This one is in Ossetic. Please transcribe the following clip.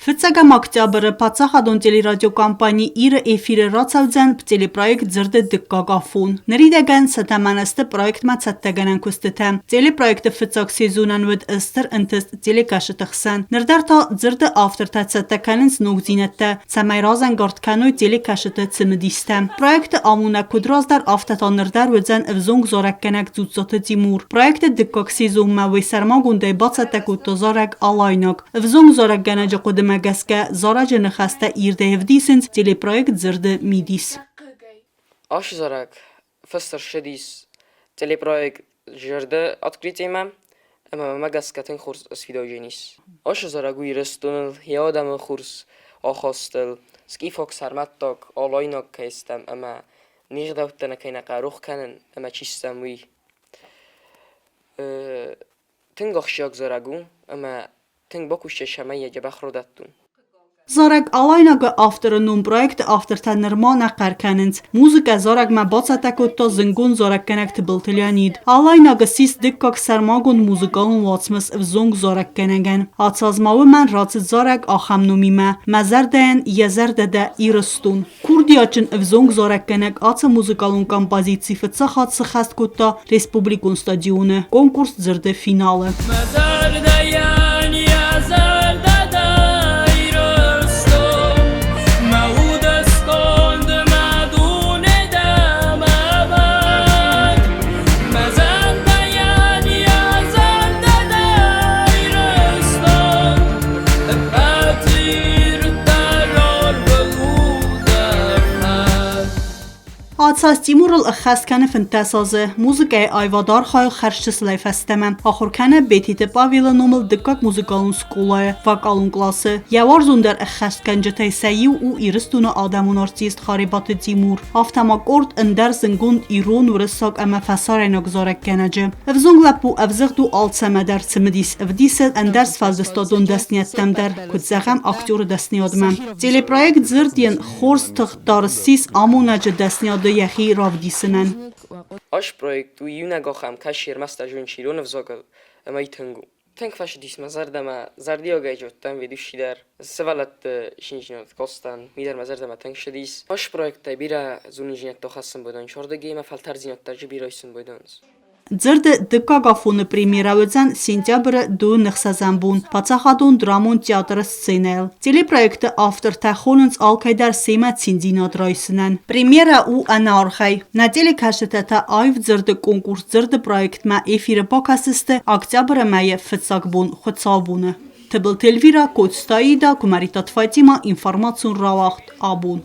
Фыццӕгӕм октябры паддзахадон телерадиокомпани Ир-ы эфиры рацӕудзӕн телепроект «Дзырды дыккаг афон». Ныридӕгӕн сӕ тӕмӕны сты проектмӕ цӕттӕгӕнӕн куыстытӕ. Телепроекты фыццаг сезонӕн уыд стыр ӕнтыст телекӕсджыты хсӕн. Ныр дӕр та дзырды автортӕ цӕттӕ кӕнынц ногдзинӕдтӕ, цӕмӕй разӕнгард кӕной телекӕсджыты цымыдистӕ. Проекты амонӕг куыд раздӕр, афтӕ та ныр дӕр уыдзӕн ӕвзонг зарӕггӕнӕг Дзуццаты Тимур. Проекты дыккаг сезонмӕ уый сӕрмагондӕй бацӕттӕ кодта зарӕг «Алайнаг». Ӕвзонг зарӕггӕнӕджы хъуыдымӕ гӕсгӕ, зарӕджы ныхӕстӕ ирдӕй ӕвдисынц телепроект «Дзырды мидис». Ацы зарӕг фыст ӕрцыдис телепроект «Зӕрдӕ открытие-мӕ» ӕмӕ мӕмӕ гӕсгӕ тынг хорз сфидауджын ис. Ацы зарӕг у Ирыстоныл, йӕ адӕмы хорз ахастыл, скифаг, сарматтаг, алайнаг кӕй стӕм ӕмӕ не гъдӕуттӕ нӕ кӕй нӕ хъӕуы рох кӕнын ӕмӕ чи стӕм, уый. Тынг ахсджиаг зарӕг у ӕмӕ тынг бакусдзӕн, цӕмӕй йӕ дзӕбӕх родӕттон. Зарӕг «Алайнаг-ы» авторы ном проекты автортӕ нырма нӕ хъӕр кӕнынц. Музыкӕ зарӕгмӕ бацӕттӕ кодта зынгонд зарӕггӕнӕг Тыбылты Леонид. «Алайнаг» ссис дыккаг сӕрмагонд музыкалон уацмыс ӕвзонг зарӕггӕнӕгӕн. Ацы аз ма уымӕн рацыд зарӕг ахӕм номимӕ «Мӕ зӕрдӕйӕн йӕ зӕрдӕ дӕ Ирыстон». Курдиатджын ӕвзонг зарӕггӕнӕг ацы музыкалон композици фыццаг хатт сыххӕст кодта республикон стадионы конкурс «Дзырды финалы». Мӕ зӕрдӕйӕн йӕ зӕрдӕ дӕ Ирыстон, мӕ уды сконд, мӕ дуне дӕ мӕ мад. Мӕ зӕрдӕйӕн йӕ зӕрдӕ дӕ Ирыстон, ӕппӕт ирддӕр арвыл у дӕ фӕд. Ацаз Тимурыл ӕххӕст кӕны 15 азы. Музыкӕйы аивад архайы хӕрзчысылӕй фӕстӕмӕ. Ахуыр кӕны Бетиты Павелы номыл дыккаг музыкалон скъолайы вокалон къласы. Йӕ уарзондӕр ӕххӕстгӕнджытӕй сӕ иу у Ирыстоны адӕмон артист Харебаты Тимур. Афтӕ ма къорд ӕндӕр зындгонд ирон, уырыссаг ӕмӕ фӕсарӕйнаг зарӕггӕнӕджы. Ӕвзонг лӕппу ӕвзыгъд у алцӕмӕ дӕр цымыдис ӕвдисы ӕндӕр сфӕлдыстадон дӕсниӕдтӕм дӕр, куыд зӕгъӕм, актеры дӕсниадмӕ. Телепроект «Дзырд» йын хорз тыгъддар ссис амонӕджы дӕсниады йӕхи равдисынӕн. Ас проект у иунӕг ахӕм, кӕцы ӕрмӕст ӕзоньш ирон ӕвзагыл ӕмӕ тынг у. Тынг фӕцыдис мӕ зӕрдӕмӕ, зӕрдиагӕй зыдтам ведущий дӕр. Сывӕллӕтты циндзинад кодтам, уый дӕр мӕ зӕрдӕмӕ тынг ссыдис. Ас проекттӕй бирӕ зонындзинӕдтӕ хӕссын байдайынц, уырдыгӕй мӕ фӕлтӕрддзинӕдтӕ бирӕ исын байдайынц. Дзырды дыккаг афоны премьерӕ уыдзӕн сентябры 26-ӕм бон Паддзахадон драмон театры сценӕйыл. Телепроекты автортӕ хонынц алкӕйдӕр семӕ циндзинад райсынӕн. Премьерӕ у ӕнӕаргъӕй. Нӕ телекӕсджытӕ та аив дзырды конкурс дзырды проектмӕ эфиры бакӕсдзысты октябры мӕйы фыццаг бон хуыцаубоны. Тыбылты Эльвира, Коцты Аида, Куымӕридтаты Фатимӕ, информацион рауагъд абон.